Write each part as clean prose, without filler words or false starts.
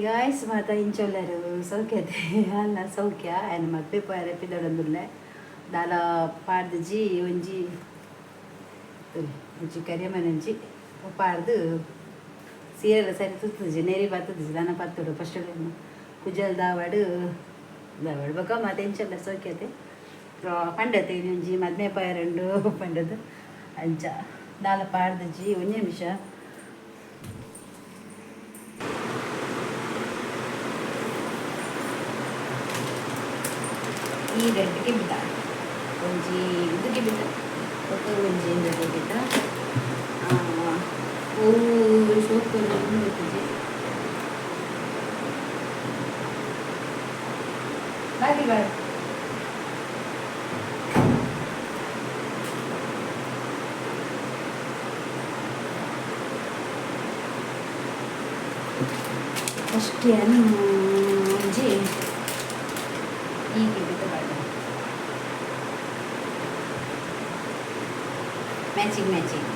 Guys ಮಾತ ಇಂಚೊಲ್ಲರು ಸೌಖ್ಯತೆ ಅಲ್ಲ ಸೌಖ್ಯ ಆಯ್ನ ಮದ್ವೆ ಪೋಯರೆ ಪಿದಡೊಂದುಲ್ಲೆ ದಾಲ ಪಾಡ್ದಿಜಿ ಒಂಜಿ ಒಂಜಿ ಕರಿಯಮನಂಜಿ ಪಾಡ್ದು ಸೀರೆಲ ಸರಿ ತುತ್ತುಜಿ ನೆರಿ ಬತ್ತುಜಿ ದಾನ ಪತ್ತುಡು ಫಸ್ಟ್ ಕುಜಲ್ ದಾವಡು ದಾವಡು ಬೊಕ ಮಾತ ಇಂಚೊಲ್ಲ ಸೌಖ್ಯತೆ ಪಂಡತೆ ಒಂಜಿ ಮದ್ಮೆ ಪೋಯರುಂಡು ಪಂಡದು ಅಂಚ ದಾಲ ಪಾಡ್ದಿಜಿ ಒಂಜಿ ನಿಮಿಷ. ಈ ರೆಡ್ ಕೆಬಿತ ಒಂಜಿ ಇದು ಕೆಬಿತ ಬೊಕ್ಕ ಒಂಜಿ ಇಂದು ಕೆಬಿತ ಹೂವು ಸೋಕು ಗೊತ್ತಿಜಿ ಬಾಕಿ ಬಾಯ್. ಫಸ್ಟ್ ಏನು ಒಂಜಿ ಈ ಕೆಬಿತ ಬಾಡ ಮ್ಯಾಚಿಂಗ್ ಮ್ಯಾಚಿಂಗ್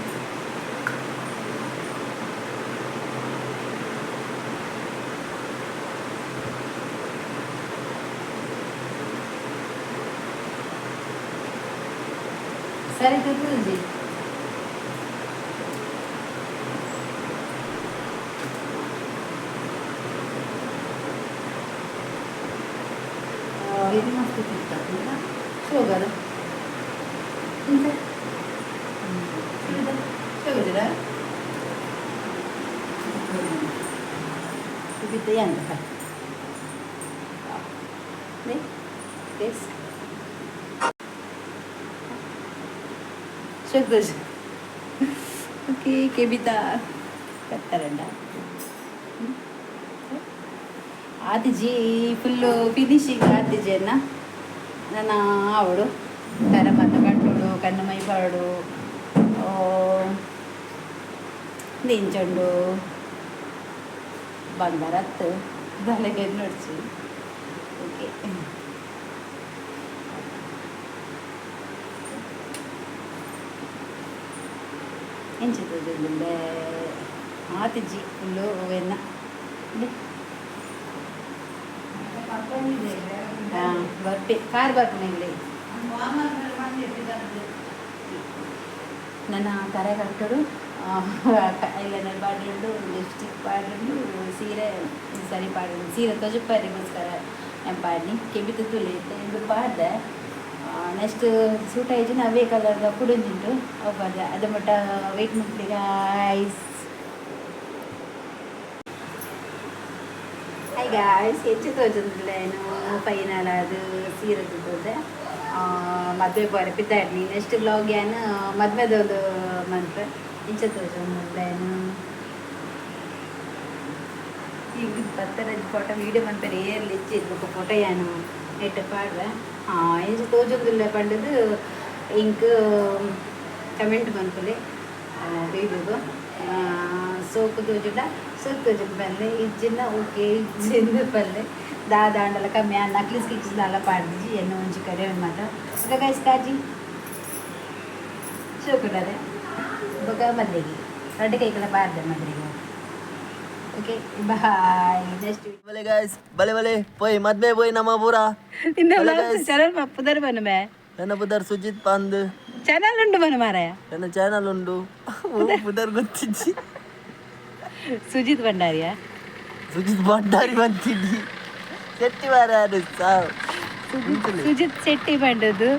ಸರಿ ತುತ್ತುಜಿ. ಇದು ಮಸ್ತ್ ಇತ್ತು ಶೋಗದ ಇಂತ ಶೋಗದಿರ ಬಿದ್ದ ಎಂತ This. ಶೋಗದ. ಓಕೆ, ಕೆಬಿತ ಕತ್ತರಂಡ ಆತಿಜಿ ಫುಲ್ಲು ಫಿನಿಶಿಂಗ್ ಆತಿಜೆನ್ನ ನನ್ನ ಅವಳು ಕರ ಮತ್ತ ಕಟ್ಟೋಡು ಕಣ್ಣು ಮೈ ಪಾಡು ದಿಂಚುಂಡು ಬಂಗಾರತ್ತು ಬಲೆಗೆ ನೋಡ್ಸಿ. ಓಕೆ, ಎಂಚ ತೋಜೊಂದುಲ್ಲೆ? ಆತಿಜಿ ಫುಲ್ಲು ಎನ್ನ. ಹಾಂ, ಬರ್ಪೆ ಕಾರ್ ಬರ್ಪುನೆಗ್ಲೆ ನನ್ನ ಕರೆ ಕಟ್ಟೋಡು ಐಲೈನರ್ ಪಾಡ್ರುಂಡು, ಲಿಪ್ಸ್ಟಿಕ್ ಪಾಡ್ರುಂಡು, ಸೀರೆ ಸರಿ ಪಾಡ್ರುಂಡು. ಸೀರೆ ತೊಜಪಾರಿಗೋಸ್ಕರ ನಾನು ಪಾಡ್ನಿ ಕೆಬಿತ ತುಲೆ ಇಂದು ಪಾಡ್ದೆ. ನೆಕ್ಸ್ಟ್ ಸೂಟ್ ಆಯ್ತು ಅವೇ ಕಲರ್ದ ಕುಡೊಂಜುಂಡು ಅವು ಪಾಡ್ದೆ. ಅದು ಮಟ್ಟ ವೆಯ್ಟ್ ಮಲ್ಪುಲೆ ಗಾಯ್ಸ್. ಹಾಯ್ ಗಾಯ್ಸ್, ಹೆಚ್ಚು ತೋಜೊಂದುಲ್ಲೆ ಫೈನಲ್ ಅದು ಸೀರೆ ತೂತುದೆ ಮದುವೆ ಪೋರೆ ಪಿದಾಡ್ನಿ. ನೆಕ್ಸ್ಟ್ ವ್ಲಾಗ್ ಯಾನ್ ಮದ್ಮೆದೊಂದು ಮನ್ಪೆ. ಇಂಚ ತೋಜೊಂದುಲ್ಲೆ ಈಗ ಬತ್ತರಜ್ಜಿ ಫೋಟೋ ವೀಡಿಯೋ ಮನ್ಪೆರೆ ಏರ್ಲಿ ಇಜ್ಜಿ. ಬೊಕ ಫೋಟೋ ಯಾನು ನೆಟ್ ಪಾಡ್ವೆ. ಇಂಚ ತೋಜೊಂದುಲ್ಲೆ ಪಂಡುದು ಇಂಕ್ ಕಮೆಂಟ್ ಮನ್ಪುಲೆ. ವೀಡಿಯೋಗು ಸೋಕು ತೋಜುಂಡ ಸೋಕು ತೋಜುಂಡು ಪನ್ಲೆ, ಇಜ್ಜಿಂಡ ಓಕೆ ಇಜ್ಜಿಂದು ಪನ್ಲೆ. ದಾದಾಂಡಲ ಕಮ್ಮಿ ಆ ನಕ್ಲಿಸ್ ಗಿಕ್ಲಿಸ್ ದಾಲ ಪಾಡ್ದಿಜಿ ಎನ್ನ ಒಂಜಿ ಕರೆ ಮಾತ. ಬೊಕ ಗೈಸ್ ಕಾಜಿ ಸೋಕುಂಡದೆ ಬೊಕ ಮದ್ವೆಗೆ ರಡ್ಡ್ ಕೈಕಲ ಪಾಡ್ದೆ ಮದ್ರೆಗ್. Okay, bye, next. ಬಲೆ ಗಾಯ್ಸ್, ಬಲೆ ಬಲೆ ಪೋಯ್ ಮದ್ಮೆ ಪೋಯ್ ನಮ್ಮ ಪೂರ. ಚಾನಲ್ ಪುದರ್ ಬನ್ನುಮೆ. ನನ್ನ ಪುದರ್ ಸುಜಿತ್ ಪಂದ್. ಚಾನಲ್ ಉಂಡು ಬನ್ನು ಮಾರಾಯ. ನನ್ನ ಚಾನಲ್ ಉಂಡು, ಪುದರ್ ಗೊತ್ತಿಜ್ಜಿ. ಸುಜಿತ್ ಭಂಡಾರಿಯಾ? ಸುಜಿತ್ ಭಂಡಾರಿ ಬಂತಿದ್ದಿ ಶೆಟ್ಟಿ ಮಾರಾಯ ಸಾವ್. ಸುಜಿತ್ ಶೆಟ್ಟಿ ಪಂಡದು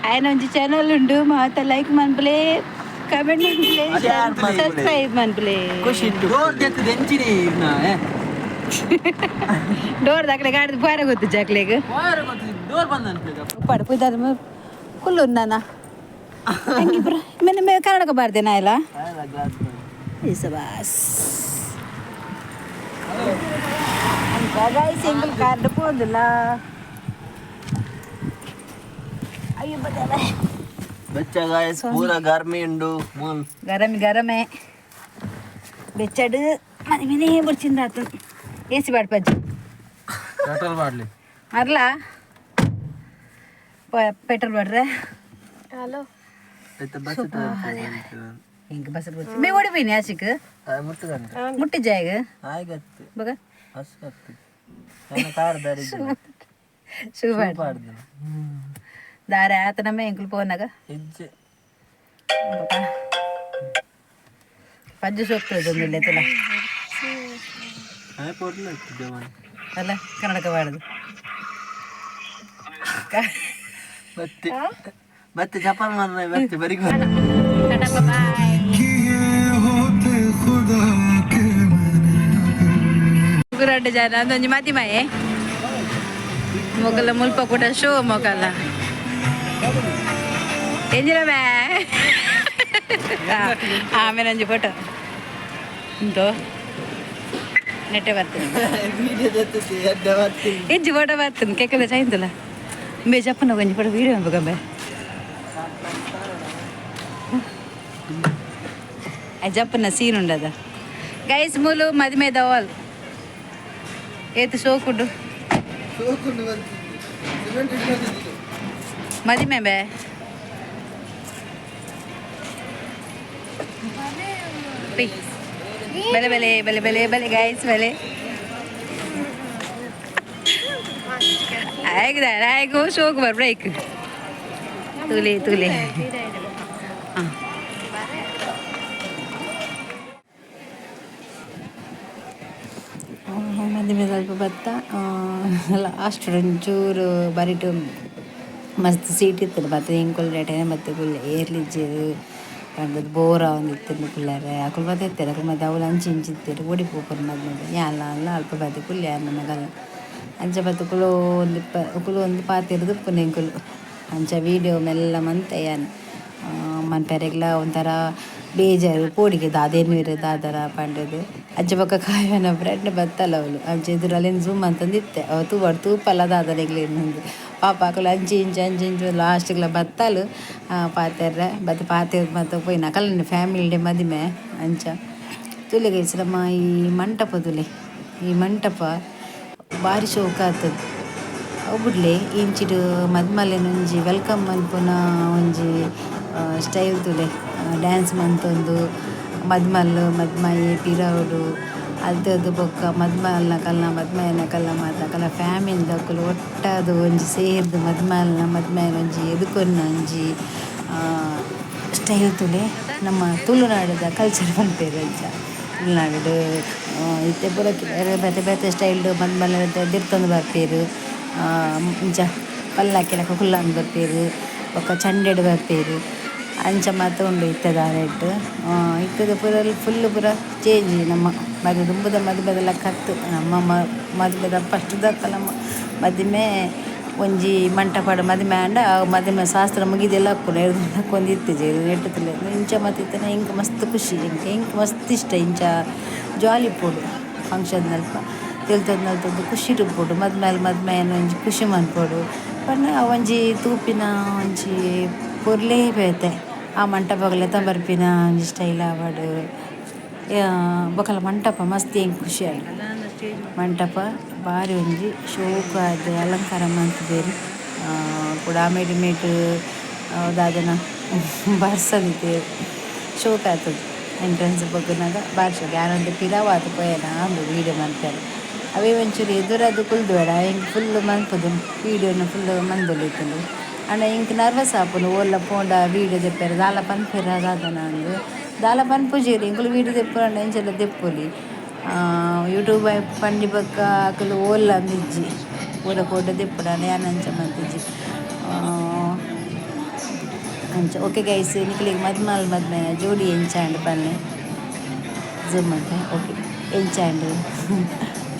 ಆಯ್ನ ಒಂಜಿ ಚಾನಲ್ ಉಂಡು. ಮಾತ ಲೈಕ್ ಮನ್ಪುಲೆ, ಕಮೆಂಟ್ ಮನ್ಪುಲೆ, ಸಬ್ಸ್ಕ್ರೈಬ್ ಮನ್ಪುಲೆ. ಖುಷಿ. ಡೋರ್ ದೆತ್ತದ ಎಂಚಿನಿ ಇರ್ನ? ಡೋರ್ ದಾಕಲೆ ಗಾಡಿ ಪೋಯರ ಗೊತ್ತು ಜಕ್ಲೆಗ್. ಡೋರ್ ಬಂದ್ ಅನ್ಪ್ಲೇಗ. ಉಪ್ಪಾಡು ಪುದಾರ್ ಕುಲ್ಲು ನಾನ ಹಂಗೆ ಪುರ ಮೆನೆ ಮೇ ಕನ್ನಡಕ ಬಾರ್ದೇನಾ ಇಲ್ಲ. ಬಾಸ್ ಗಾಯ್ಸ್, ಎಂಕಲ್ ಕಾರ್ಡ್ ಪೋಂದಿಲ್ಲ. ಅಯ್ಯೋ ಬದಲ. ಬೆಚ್ಚ ಗಾಯ್ಸ್, ಪೂರ ಗರ್ಮಿ ಉಂಡು ಮೂಲ್. ಗರಮ್ ಗರಮೆ ಬೆಚ್ಚಡು ಮನೆ ಮನೆ ಬಡ್ಚಿಂದ ಆತು. ಎ ಸಿ ಬಾಡ್ಪಜ್ಜಿ. ಪೆಟ್ರೋಲ್ ಬಾಡ್ಲಿ. ಅರ್ಲ ಪೆಟ್ರೋಲ್ ಬಾಡ್ರೆ. ಹಲೋ. ಬಸ್. ಇಂಕ ಬಸ್ ಮೇ ಓಡಿ ಪೋಯಿನಿ ಆಶಿಕ್. ಮುಟ್ಟುಗಂತ. ಮುಟ್ಟಿ ಜಾಯಗ್. ಆಯ್ಗತ್ತು. ಬಗ. ಅಸ್ಕತ್ತು ನನ್ನ ಕಾರ್ ದಾರಿ ಶೂ ಪಾಡ್ದು ದಾರೆ ಆತನಮ್ಮ ಎಂಕುಲು ಪೋನಾಗ. ಇಜ್ಜೆ. ಪಜ್ಜು ಸೋಕ್ತದೆ ಒಂದಿಲ್ಲ ತುಲ. ಹಾಯ್ ಪೋರ್ಲ ಜವಾನ್. ಅಲ್ಲ, ಕನ್ನಡಕ ಬಾಡುದು. ಬತ್ತಿ ಬತ್ತಿ ಚಪ್ಪಲ್ ಮಾರ್ನ ಬತ್ತಿ ಬರಿ. ರಡ್ಡು ಜನ ಒಂದೊಂಜಿ ಮದಿಮಯೆ ಮೊಗಲ ಮುಲ್ಪ ಕೂಡ ಶೋ ಮೊಗಲ ಎಂಜಿನ ಮೇ. ಆಮೇಲೆ ಒಂಜಿ ಫೋಟೋ ಉಂಟು, ನೆಟ್ಟೆ ಬರ್ತೀನಿ. ಇಜ್ಜಿ, ಫೋಟೋ ಬರ್ತೀನಿ. ಕೆಕ್ಕದ ಚೈಂತಲ್ಲ ಬೇ ಜಪ್ಪನ ಒಂಜಿ ಫೋಟೋ ವೀಡಿಯೋ ಅನ್ಬೇಕಂಬೆ. ಜಪ್ಪನ ಸೀನ್ ಉಂಡದ ಗೈಸ್. ಮೂಲು ಮದಿಮೆ ದವಾಲ್ ಏತು ಶೋಕುಂಡು ಮದಿಮೆ ಬೇ. ಬಲೆ ಬಲೆ ಬಲೆ ಬಲೆ ಬಲೆ ಗೈಸ್, ಬಲೆ ಆಯ್ತು ಆಯ್ತು. ಶೋಕ್ ಬರ್ ಬ್ರೇಕ್ ತೂಲೆ ತೂಲೆ. ಹಾಂ, ಮದಿಮೆ ಸ್ವಲ್ಪ ಬತ್ತ ಲಾಸ್ಟ್ ಒಂಚೂರು ಬರಿಟು ಮಸ್ತ್ ಸೀಟ್ ಇತ್ತು. ಬತ್ತ ಎಂಕುಲು ರೇಟ್ ಮತ್ತೆ ಕುಲ್ಲೆ ಏರ್ಲಿಜ್ಜೆರ್ ಪಂಡದ್ ಬೋರ್ ಆವೊಂದಿತ್ತ್ಂಡ್ ಕುಲ್ಲರೆ. ಅಕುಲು ಬತ್ತ ಇತ್ತೆರ್, ಅಕುಲು ಮತ್ತೆ ಅವ್ಲು ಅಂಚಿ ಇಂಚಿ ಇತ್ತೆರ್. ಓಡಿ ಪೋಪುಂಡು ಮದಿಮೆಗ್. ಯಾನ್ಲ ಅಲ್ಲ ಅಲ್ಪ ಬತ್ತಿ ಕುಲ್ಲೆ ಮಗಲ್ ಅಂಚ ಬತ್ತ್ ಕುಲೋಂದು ಕುಲೋಂದು ಪಾತೆರ್ದ್ ಉಪ್ಪುನು ಎಂಕುಲು. ಅಂಚ ವೀಡಿಯೋ ಮೆಲ್ಲ ಮಂತೆ ಯಾನ್. ಮನ್ಪೆರೆಗ್ಲ ಒಂಥರ ಬೇಜಾರು, ಪೋಡಿಗೆ ದಾದೇನು ದಾದರ ಪಂಡದು. ಅಂಚ ಬೊಕ್ಕ ಕಾಯನ ಫ್ರೆಂಡ್ ಬತ್ತಲ್ಲ ಅವಳು. ಅಂಚ ಎದುರಲ್ಲಿ ಝೂಮ್ ಅಂತಂದಿತ್ತೆ ಅವು ತೂವಡ್ ತೂಪಲ್ಲ ದಾದರ ಎಂಗ್ಲೆನ್. ಪಾಪ ಅಕುಲು ಅಂಚಿ ಇಂಚಿ ಅಂಚಿ ಇಂಚಿ ಲಾಸ್ಟ್ಗ್ಲ ಬತ್ತಲು ಪಾತೆರ್ರೆ. ಬತ್ತು ಪಾತೆರ್ ಮತ್ತೆ ಪೋಯಿನ ಅಕಲ್ನ ಫ್ಯಾಮಿಲಿ ಮದಿಮೆ. ಅಂಚ ತೂಲೆ ಗೈಸ್, ನಮ್ಮ ಈ ಮಂಟಪ ತೂಲೆ. ಈ ಮಂಟಪ ಬಾರಿ ಶೋಕ ಆತದ್. ಅವು ಬುಡ್ಲೆ, ಇಂಚಿಡ್ ಮದ್ಮಲೆನ್ ಒಂಜಿ welcome ಮನ್ಪುನ ಒಂಜಿ ಸ್ಟೈಲ್ ತೂಲೆ. ಡ್ಯಾನ್ಸ್ ಮಂತೊಂದು ಮದ್ಮಲ್ ಮದ್ಮಯೆ ಪಿರವುಡು ಅಲ್ತದ್ದು. ಬೊಕ್ಕ ಮದ್ಮಲ್ನಕಲ್ನ ಮದ್ಮಯನಕಲ್ನ ಮಾತ ಅಕಲ್ನ ಫ್ಯಾಮಿಲಿ ದಕುಲು ಒಟ್ಟಾದ್ ಒಂಜಿ ಸೇರ್ದ್ ಮದ್ಮಲ್ನ ಮದ್ಮಯನ ಒಂಜಿ ಎದುಕೊನ್ನ ಒಂಜಿ ಸ್ಟೈಲ್ ತೂಲೆ. ನಮ್ಮ ತುಳುನಾಡುದ ಕಲ್ಚರ್ ಪನ್ಪೆರ್ ಅಂಚ. ತುಳುನಾಡುಡು ಇತ್ತೆ ಪೂರ ಬೇತೆ ಬೇತೆ ಸ್ಟೈಲ್ಡ್ ಮದ್ಮಲ್ನ ದೆರ್ತೊಂದು ಬರ್ಪೆರ್. ಇಂಚ ಪಲ್ಲಕ್ಕಿ ಕುಲ್ಲೊಂದು ಬರ್ಪೆರ್, ಬೊಕ್ಕ ಚಂಡೆಡ್ ಬರ್ಪೆರ್. ಅಂಚ ಮಾತ ಉಂಡು ಇತ್ತೆದ ರೇಟ್. ಇತ್ತೆದ ಪೂರ ಫುಲ್ ಪೂರ ಚೇಂಜ್. ನಮ್ಮ ಮದು ದುಂಬುದ ಮದಿಮೆದ ಲೆಕ್ಕ ಅತ್ತ್. ನಮ್ಮ ಮದಿಮೆದ ಫಸ್ಟ್ ದಕ್ಕ ನಮ್ಮ ಮದಿಮೆ ಒಂಜಿ ಮಂಟಪಡ್ ಮದಿಮೆ ಆಂಡ ಮದಿಮೆ ಶಾಸ್ತ್ರ ಮುಗಿದೆಲ್ಲ ಲಕ್ಕೊಂದು ಇತ್ತಿಜೆರ್ ನೆಟ್ಟುತ್ತಲೆ. ಇಂಚ ಮಾತ ಇತ್ತ್ಂಡ ಎಂಕ್ ಮಸ್ತ್ ಖುಷಿ, ಎಂಕ್ ಎಂಕ್ ಮಸ್ತ್ ಇಷ್ಟ. ಇಂಚ ಜಾಲಿ ಇಪ್ಪೊಡು ಫಂಕ್ಷನ್ ದಲ್ಪ. ತೆಲ್ತೊಂದು ನಲ್ತೊಂದು ಖುಷಿಟ್ ಇಪ್ಪೊಡು. ಮದ್ಮಲ್ ಮದ್ಮಯನ್ ಒಂಜಿ ಖುಷಿ ಮನ್ಪೊಡು ಪಂಡ ಒಂಜಿ ತೂಪಿನ ಒಂಜಿ ಪೊರ್ಲೇ ಬೇತೆ. ಆ ಮಂಟಪಗ್ ಲೆತ ಬರ್ಪಿನ ಒಂಜಿ ಸ್ಟೈಲ್ ಆವಡ್, ಬೊಕಲ ಮಂಟಪ ಮಸ್ತ್ ಎಂಕ್ ಖುಷಿ ಆಂಡ್. ಮಂಟಪ ಬಾರಿ ಒಂಜಿ ಶೋಕಾದ್ ಅಲಂಕಾರ ಮಂತುದೆರ್. ಪೂರ ಮೇಟ್ ಮೇಟ್ ದಾದನ ಬರ್ಸದಿತ್ತೆರ್. ಶೋಕ್ ಆತುಂಡು. ಎಂಟ್ರೆನ್ಸ್ ಪೊಗ್ಗುನಗ ಬಾರಿ ಶೋಕು. ಯಾನ್ ಒಂತೆ ಪಿರವಾದ್ ಪೋಯೆನಾ ಅಂದ್ ವೀಡಿಯೋ ಮನ್ಪೆರೆ. ಅವೇ ಒಂಚೂರು ಎದುರಾದ್ ಕುಲ್ದುವೆಡ ಎಂಕ್ ಫುಲ್ ಮನ್ಪುದು ವೀಡಿಯೋನು ಫುಲ್ ಮಂದೊಲಿತ್ತ್ಂಡ್. ಆಂಡ ಎಂಕ್ ನರ್ವಸ್ ಆಪುಂಡು ಓಲ್ಲ ಪೋಂಡ ವೀಡಿಯೋ ದೆಪ್ಪೆರೆ ದಾಲ ಪನ್ಪೆರ ದಾದನ ಅಂದ್. ದಾಲ ಪನ್ಪುಜೆರ್. ಎಂಕುಲು ವೀಡಿಯೋ ದೆಪ್ಪುನಂಡ ಎಂಚಲ ದೆಪ್ಪೊಲಿ. ಯೂಟ್ಯೂಬ್ ಪಂಡಿ ಬೊಕ್ಕ ಅಕುಲು ಓಲ್ಲ ಅಂದಿಜ್ಜಿ, ಪೂರ ಫೋಟೋ ದೆಪ್ಪುಡಾಂಡ ಯಾನ್ ಅಂಚ ಮಂತಿಜ್ಜಿ ಅಂಚ. ಓಕೆ ಗೈಸ್, ನಿಕಲೆಗ್ ಮದ್ಮಲ್ ಮದ್ಮೆನ ಜೋಡಿ ಎಂಚಾಂಡ್ ಪನ್ಲೆ. ಝೂಮ್ ಮಲ್ತೆ. ಓಕೆ, ಎಂಚಾಂಡ್?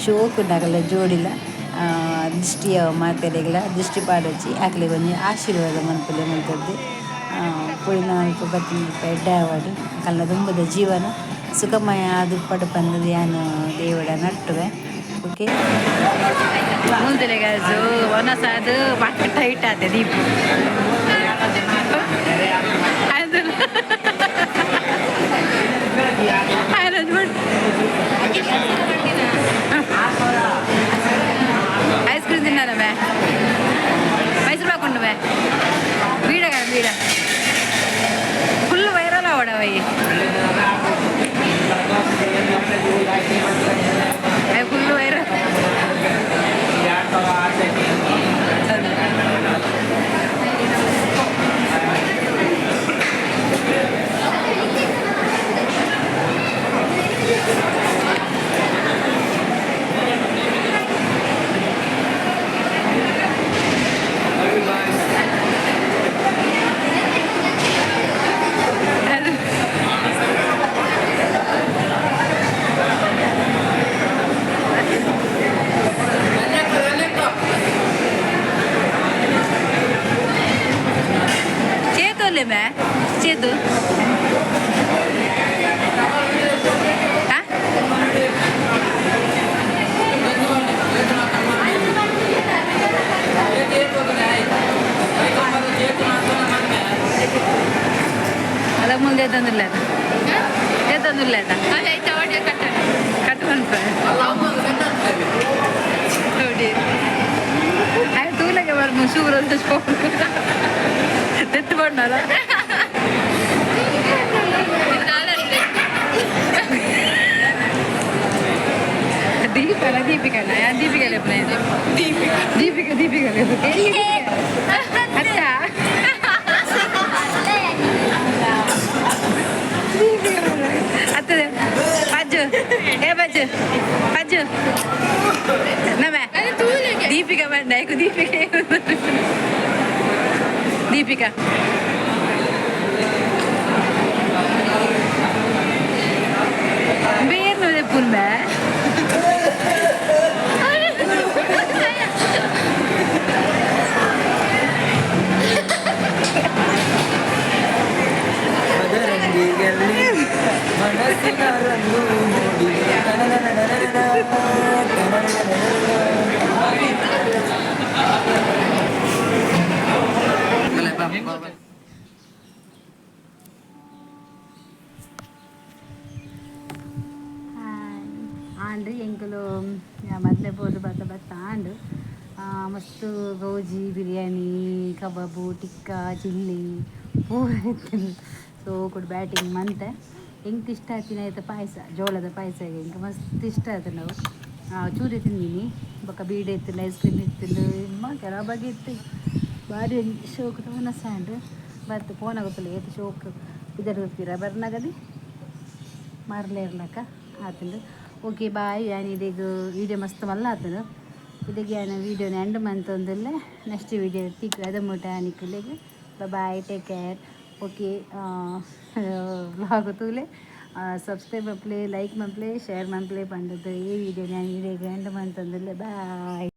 ಶೋಕುಂಡು ಅಕಲ್ನ ಜೋಡಿಲ. ದಿಷ್ಟಿ ಮಾತೆರೆಗ್ಲ ದಿಷ್ಟಿ ಪಾಡೊಡ್ಚಿ. ಅಕ್ಲೆಗ್ ಒಂಜಿ ಆಶೀರ್ವಾದ ಮನ್ಪುಲೆ ಮುಲ್ತದ್ದು. ಪೋಯಿನ ಅಲ್ಪ ಬತ್ತಿನ ಎಡ್ಡೆ ಆವಡ್, ಅಕಲ್ನ ದುಂಬುದ ಜೀವನ ಸುಖಮಯ ಆದುಪ್ಪಡ್ ಪಂದ್ ಯಾನ್ ದೇವಡ ನಟ್ಟುವೆ. ಓಕೆ. ಮುಂದೆಲೆಗಾಜು ವನಸಾದ ಬಾಕ ಟೈಟ್ ಆತೆ ದೀಪು ಅದು. ಐಸ್ ಕ್ರೀಮ್ ತಿನ್ನಲ್ಲ. ಮೈಸೂರು ಪಾಕ್ ಉಂಡು. ಬೀಡ ಬೀಡ ಫುಲ್ ವೈರಲ್ ಆವಡವೈ. Full viral. ದೇತೊಂದುಲ್ಲ, ದೇತೊಂದುಲ್ಲ. ಕಟ್ ಮನ್ಪೆ ನೋಡಿ. ಆಯ್ ತೂಲಗೆ ಬರ್ಮು ಶೂರ್ ಅಂತ ತೆತ್ತು ಬಣ್ಣಲ್ಲ. ದೀಪನ ದೀಪಿಕಾ, ಯಾರು ದೀಪಿಕಾ? ದೀಪಿಕಾ, ದೀಪಿಕಾ, ದೀಪಿಕಾ. ಅತ್ತ ಅತ್ತದ ಪಜ್ಜು, ಏ ಪಜ್ಜು, ಪಜ್ಜು ನಮ್ಮ ದೀಪಿಕಾ ಬಂಡ. ದೀಪಿಕಾ, ದೀಪಿಕಾ. ಬೇರ್ನ ಪುಲ್ಬೆ. ಮದರಂಗಿಯಲ್ಲಿ ಮನಸ್ಸಿನ ರಂಗು ಮೂಡಿ. ಆಂಡ್ ಎಂಕುಲು ಮದ್ಲೆ ಪೋದು ಬತ್ತ ಬತ್ತ ಆಂಡ್. ಮಸ್ತ್ ಗೌಜಿ ಬಿರಿಯಾನಿ, ಕಬಾಬು, ಟಿಕ್ಕಾ, ಚಿಲ್ಲಿ ಪೂರ ಇತ್ತು. ಸೊ ಕುಡ್ ಬ್ಯಾಟಿಂಗ್ ಮಂತೆ. ಎಂಕ್ ಇಷ್ಟ ಆತಿನ ಆಯ್ತು ಪಾಯಸ, ಜೋಳದ ಪಾಯಸ ಎಂಕ್ ಮಸ್ತ್ ಇಷ್ಟ ಆಯ್ತು. ನಾವು ಚೂರಿ ತಿಂದಿನಿ. ಬೊಕ್ಕ ಬೀಡೆ ಇತ್ತಿಲ್ಲ, ಐಸ್ ಕ್ರೀಮ್ ಇತ್ತಿಲ್ಲ, ಇಮ್ಮ ಕೆಲವು ಬಗೆ ಇತ್ತು. ಭಾರಿ ಶೋಕ್ ಮನಸ್ಸು ಆಂಡ್. ಬತ್ತು ಫೋನ್ ಆಗುತ್ತಲ್ಲ, ಏತ್ ಶೋಕ್ ಇದರ ಪಿರ ಬರ್ನಾಗದಿ ಮಾರ್ಲೆ ಇರ್ಲಕ್ಕ ಆತಂದು. Okay, boy. ಯಾನ್ ಇದೀಗ ವೀಡಿಯೋ ಮಸ್ತ್ ಮಲ್ಲ ಆತದು. ಇದಕ್ಕೆ ಯಾನ್ ವೀಡಿಯೋನ ಎಂಡ್ ಮಂತೊಂದುಲ್ಲೆ. ನೆಕ್ಸ್ಟ್ ವೀಡಿಯೋ ತಿಕ್ಕು. ಅದ ಮುಟ ನಿಕ್ಕುಲೆಗ್ bye, take care. Okay, vlog ತೂಲೆ, ಸಬ್ಸ್ಕ್ರೈಬ್ ಮಲ್ಪಲೆ, ಲೈಕ್ ಮಲ್ಪಲೆ, ಶೇರ್ ಮಲ್ಪಲೆ ಪಂಡದ್ದು ಈ ವಿಡಿಯೋ ನಾನು ಇದೀಗ ಎಂಡ್ ಮಂತೊಂದುಲ್ಲೆ. ಬಾಯ್.